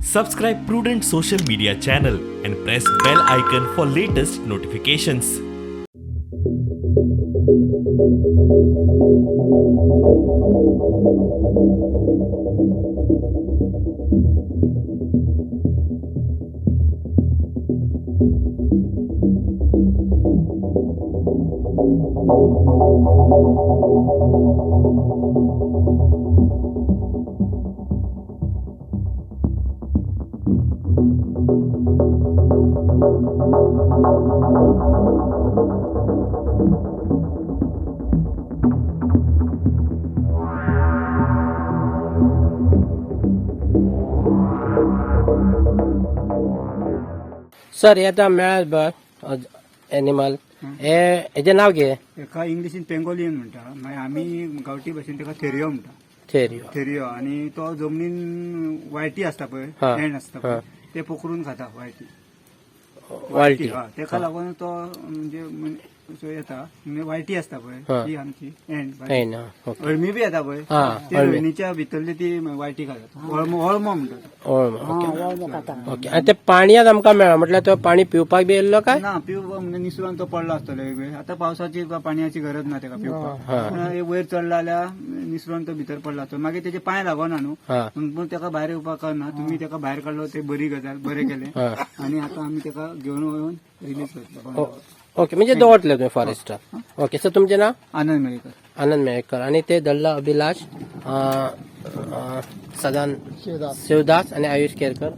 Subscribe Prudent Social Media channel and press bell icon for latest notifications. Sir, हे आतां मेळ्ळा पळय animal, हे हेजें नांव कितें? एका इंग्लिशीन पेंगोलियन म्हणटा, मागीर आमी गांवठी भाशेन ताका थेरियो म्हणटा. थेरियो. थेरियो. आनी तो जमनीन वायटी आसता पळय, एंड आसता पळय, ते पोखरून खाता वायटी. वाळटी. हा, तेका लागून तो म्हणजे असो येता, म्हणजे वायटी आसता पळय, ती आमची एंड. हें ना, ओके. अळमी बी येता पळय, ती अळमी. अळमीच्या भितरली ती वायटी खाता, अळमो, अळमो म्हणटा. ओके ओके आनी ते पाणयांत आमकां मेळ्ळो म्हटल्यार तो पाणी पिवपाक बी येयल्लो काय? ना, पिवपाक म्हणजे निसरून तो पडलो आसतलो एक वेळ. आतां पावसाची पाणयाची गरज ना तेका पिवपाक. पूण हे वयर चडला जाल्यार निसरून तो भितर पडला आसतलो, मागीर तेजे पांय लागना न्हू, पूण तेका भायर येवपाक कळना. तुमी तेका भायर काडलो ते बरी गजाल, बरें केलें. आनी आतां आमी तेका घेवन येवन रिलीज करतले. ओके, म्हणजे दवरतले तुमी फॉरेस्टार. ओके सर, तुमचें नांव? आनंद मेळकर. आनंद मेळकर. आनी ते धरला अभिलाष, सदान शिवदास आनी आयुष केरकर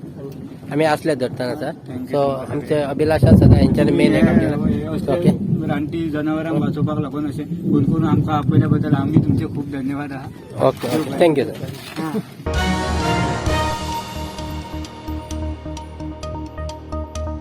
आमी असले धरतना सर. सो आमचे अभिलाषा सदा हेंच्यानी मेन हें काम केलां. असले रानटी जनावरांक वाचोवपाक लागून अशें फोन करून आमकां आपयल्या बद्दल आमी तुमचे खूब धन्यवाद आहा. Okay okay, thank you sir.